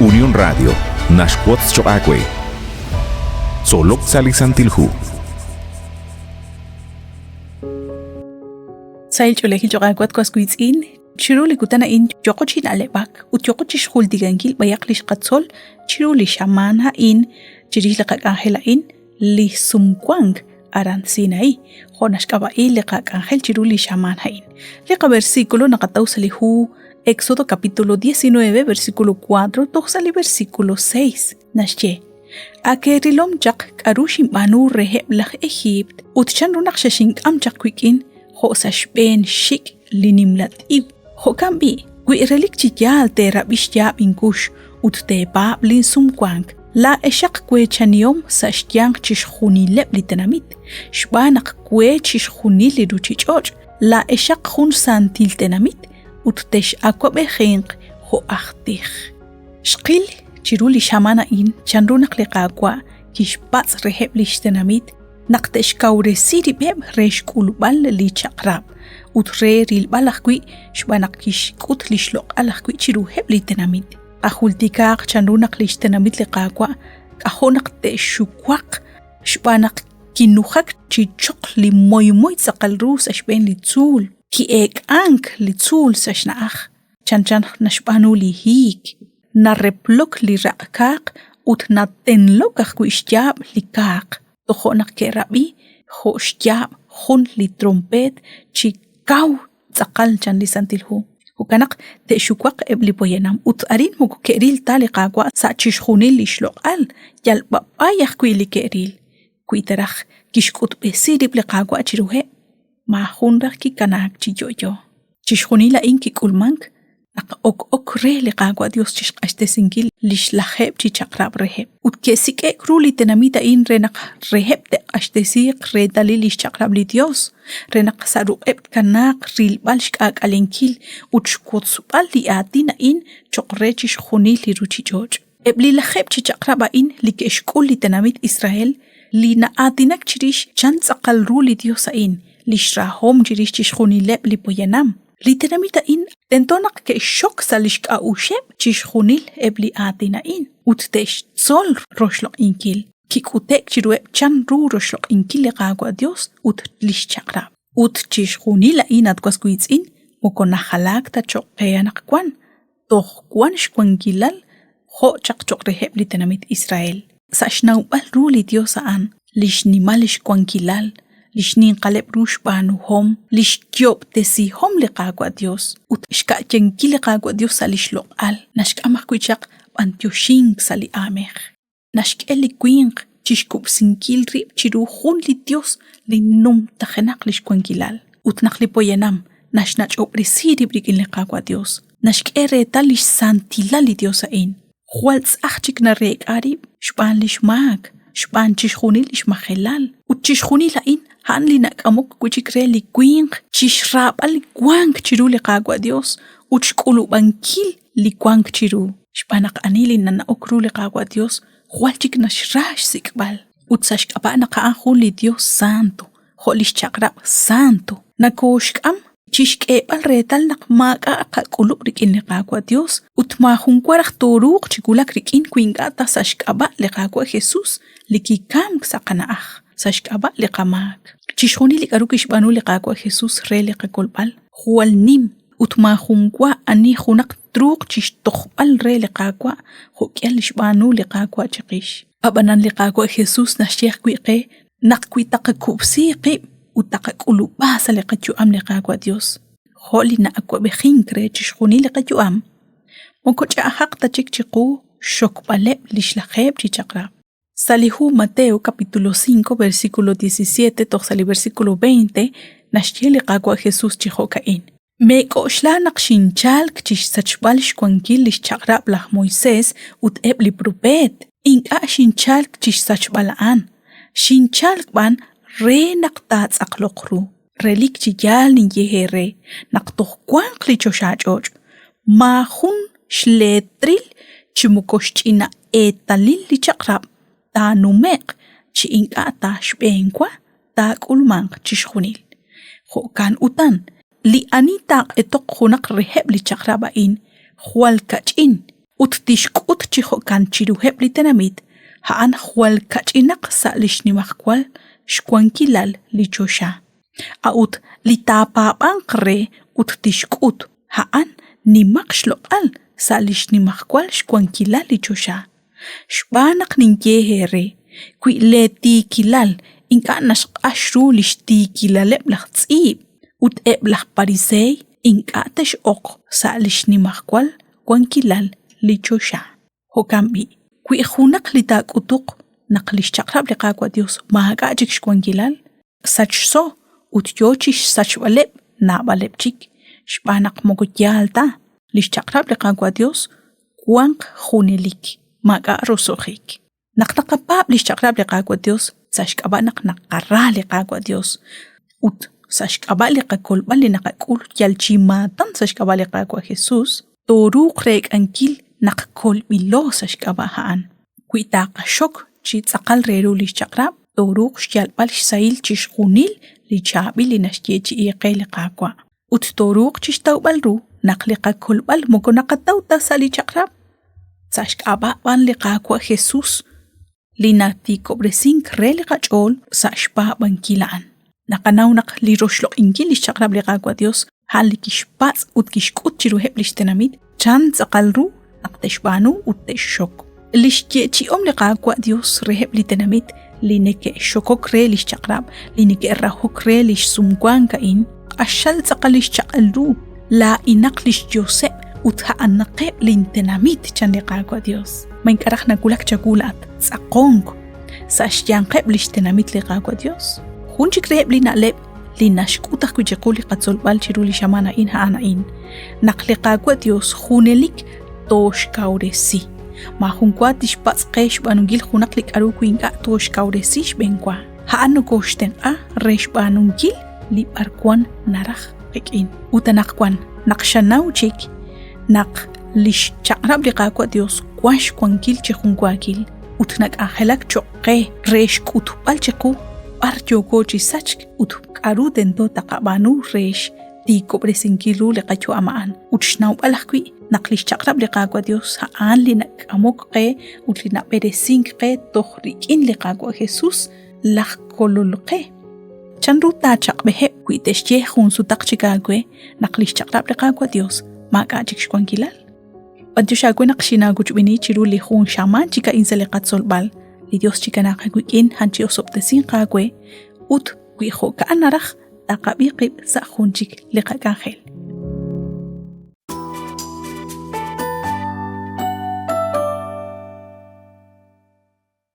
Unión Radio naxwotz choq' aawe. Tzolok sa' li Santil Hu. Sahil ch'oolejil choq' aawe at was wiitz'in, chiru li kutan a'in yooqo chi na'leb'ak ut yooqo chixjultikankil b'ayaq li xqatzol chiru li xamaan a'in chirix li qak'anjel a'in li sumwank aran Sinaí, jo' naxk'ab'a'i li qak'anjel chiru li xamaan a'in. Li qaversículo naqataw sa' li hu Éxodo capítulo 19, versículo 4 toj sa' li versículo 6. Naxye, Ak eerilom chaq k'aru xinb'aanu reheb' laj Ejiipt ut chanru naq xexink'am chaq wik'in jo' sa' xb'een xxik' li nimla t'iw. Jo'kan b'i', wi relik chi yaal teerab'i xyaab' inkux ut teepaab' linsumwank, laa'exaq weechanihom sa' xyanq chixjunileb' li tenamit, xb'aan naq we chixjunil li ruuchich'och', laa'exaq jun santil tenamit ut tex'awab'ejinq jo' aj tij. Xqil chiru li xamaan a'in chanru naq li Qaawa' kixpatz' reheb' li xtenamit naq te'xkawresi rib'eb' re xk'ulb'al li chaq'rab' ut re rilb'al ajwi' xb'aan naq kixk'ut li xloq'al ajwi' chiruheb' li tenamit. Qajultikaaq chanru naq li xtenamit li Qaawa' k'ajo' naq te'xuwaq xb'aan naq kinujak chi choql li moymoy tz'aqal ru sa' xb'een li tzuul, ki'eek'ank li tzuul sa' xna'aj. Chanchan naxb'aanu li hiik, nareplok li raq' kaaq ut natenlok ajwi' xyaab' li kaaq. Tojo' naq ke'rab'i jo' xyaab' jun li trompeet chi kaw tz'aqal chan li Santil Hu. Jo'kan naq te'xuwaq eb' li poyanam ut arin moko ke'ril ta li Qaawa' sa' chixjunil li xloq'al, yal b'ab'ay ajwi' li ke'ril. Wi ta raj kixk'utb'esi rib' li Qaawa' chiruheb', maajun raj kikanaak chi yo'yo. Chixjunil a'in kik'ulmank naq ok ok re li Qaawa' Yos chi xq'axtesinkil li xlajeeb' chi chaq'rab' reheb'. Ut ke'sik'e'k ru li tenamit a'in re naq reheb' te'q'axtesiiq reetalil li xchaq'rab' li Yos, re naq sa' ruq'eb' tkanaaq rilb'al xk'aak'alenkil ut xwotzb'al li aatin a'in cho'q re chixjunil li ruuchich'och'. Eb' li lajeeb' chi chaq'rab' a'in li ke'xk'ul li tenamit Israel li na'aatinak chirix chan tz'aqal ru li Yos a'in, li xrahom chirix chixjunileb' li poyanam. Li tenamit a'in tento naq ke'xxok sa' li xk'a'uxeb' chixjunil eb' li aatin a'in ut te'xtzol roxloq'inkil. Kik'ute'k chiruheb' chanru roxloq'inkil li Qaawa' Yos ut li xchaq'rab'. Ut chixjunil a'in, at was wiitz'in, moko najalaak ta cho'q qe anaqwan, toj wan xwankilal jo' chaq choq' reheb' li tenamit Israel. Sa' xnawb'al ru li Dios a'an, lix nimal lix wankilal, lix ninqaleb' ru xb'aanuhom, lix yo'ob'tesihom li Qaawa' Dios, ut xka'yankil li Qaawa' Dios sa' lix loq'al, naxk'am ajwi' chaq b'antioxink sa' li aamej. Naxk'e li winq chixkub'sinkil rib' chiru jun li Dios li numtajenaq lix wankilal. Ut naq li poyanam naxnach'ob'resi rib' rik'in li Qaawa' Dios, naxk'e reetal lix santilal li Dios a'in. Jwal tz'aj chik nareek'a rib' xb'aan lix maak, xb'aan chixjunil lix majelal. Ut chixjunil a'in, a'an li nak'amok wi' chik re li winq chixraab'al li wank chiru li Qaawa' Dios ut xk'ulub'ankil li wank chiru. Xb'aan naq ani li nana'ok ru li Qaawa' Dios jwal chik naxra xsik'b'al. Ut sa' xk'ab'a' naq a'an jun li Dios santo, jo' lix chaq'rab' santo, nakooxk'am chixk'eeb'al reetal naq maak'a' qak'ulub' rik'in li Qaawa' Dios ut maajun wa raj tooruuq chi wulak rik'in wi ink'a' ta sa' xk'ab'a' li Qaawa' Jesus li kikamk sa' qana'aj, sa' xk'ab'a' li qamaak. Chixjunil li k'aru kixb'aanu li Qaawa' Jesus re li qakolb'al jwal nim ut maajun wa ani junaq truuq chi xtojb'al re li Qaawa' jo' k'ihal li xb'aanu li Qaawa' chiqix. Ab'anan li Qaawa' Jesus naxye ajwi' qe naq wi taqakub'si qib' ut taqak'ulub'a sa' li qayu'am li Qaawa' Dios, jo' li na'awab'ejink re chixjunil li qayu'am, moko ch'a'ajaq ta chik chiqu xxokb'aleb' li xlajeeb' chi chaq'rab'. Sa' li hu Mateo capítulo 5 versículo 17 toj sa' li versículo 20 naxye li Qaawa' Jesús chi jo'ka'in. Meek'oxla naq xinchalk chi xsachb'al xwankil li xchaq'rab' laj Moisés ut eb' li propeet. Ink'a' xinchalk chi xsachb'al a'an, xinchalk b'an re naq taatz'aqloq ru. Relik chi yaal ninye eere naq toj wanq li choxach'och', maajun xleetril chi moko xch'ina eetalil li chaq'rab' taanume'q chi ink'a' ta xb'eenwa taak'ulmanq chixjunil. Jo'kan utan, li ani taaq'etoq junaq reheb' li chaq'rab' a'in jwal kach'in. ut tixk'ut chi jo'kan chiruheb' li tenamit, a'an jwal kach'inaq sa' li xnimajwal xwankilal li choxa. A'ut li taapaab'anq re ut tixk'ut, a'an nimaq xloq'al sa' li xnimajwal xwankilal li choxa. Xb'aan naq ninye eere, wi lee tiikilal ink'a' naxq'ax ru li xtiikilaleb' laj tz'iib' ut eb' laj pariseey, ink'a' tex'oq sa' li xnimajwal wankilal li choxa. Jo'kan b'i', wi junaq li taak'utuq naq li xchaq'rab' li Qaawa' Yos maak'a' chik xwankilal, sachso ut yo chi xsachb'aleb' naab'aleb' chik, xb'aan naq moko yaal ta, li xchaq'rab' li Qaawa' Yos wanq junelik, maak'a' roso'jik. Naq naqapaab' li xchaq'rab' li Qaawa' Yos sa' xk'ab'a' naq naqara li Qaawa' Yos ut sa' xk'ab'a' li qakolb'al li naqak'ul yal chi maatan sa' xk'ab'a' li Qaawa' Jesús, tooruuq reek'ankil naq kolb'ilo sa' xk'ab'a' a'an. Wi taqaxok chi tz'aqal re ru li xchaq'rab', tooruuq xyalb'al xsahil chixjunil li chaab'il li naxyeechi'i qe li Qaawa'. Ut tooruuq chixtawb'al ru naq li qakolb'al moko naqataw ta sa' li chaq'rab', sa' xk'ab'a' b'an li Qaawa' Jesús li natiikob'resink re li qach'ool sa' xpaab'ankil a'an. Naqanaw naq li roxloq'inkil li xchaq'rab' li Qaawa' Dios a'an li kixpatz' ut kixk'ut chiruheb' li xtenamit chan tz'aqal ru naq te'xb'aanu ut te'xxok. Li xyeechi'om li Qaawa' Dios reheb' li tenamit li neke'xokok re li xchaq'rab', li neke'rahok re li xsumwank a'in, q'axal tz'aqal li xchaq'al ru, laa'inaq li xyoseb' ut a'anaqeb' lintenamit, chan li Qaawa' Dios. Ma ink'a' raj nawulak chawu laa'at tz'aqonk sa' xyanqeb' li xtenamit li Qaawa' Dios? Jun chik reheb' li na'leb' li naxk'ut ajwi' chiqu li qatzolb'al chiru li xamaan a'in a'an a'in, naq li Qaawa' Dios junelik tooxkawresi. Maajunwa tixpatz' qe xb'aanunkil junaq li k'aru wi ink'a' tooxkawresi xb'eenwa. A'an nokooxtenq'a re xb'aanunkil li b'arwan naraj qik'in. Ut anaqwan naq xanaw chik naq li xchaq'rab' li Qaawa' Dios wank xwankil chi junwaakil ut nak'anjelak cho'q qe re xk'utb'al chiqu b'ar yooko chi sachk ut k'aru tento taqab'aanu re xtiikob'resinkil ru li qayu'am a'an ut xnawb'al ajwi' naq li xchaq'rab' li Qaawa' Dios a'an li nak'amok qe ut li nab'eresink qe toj rik'in li Qaawa' Jesús laj Kolol qe. Chanru taachaq'b'eheb' wi te'xye jun sutaq chik aawe naq li xchaq'rab' li Qaawa' Dios maak'a' chik xwankilal? B'antiox aawe naq xinaawochb'eeni chiru li jun xamaan chik a'in sa' li qatzolb'al. Li Dios chikanaaq aawik'in, a'an chi'osob'tesinq aawe ut wi jo'ka'an naraj, taqab'i qib' sa' jun chik li qak'anjel.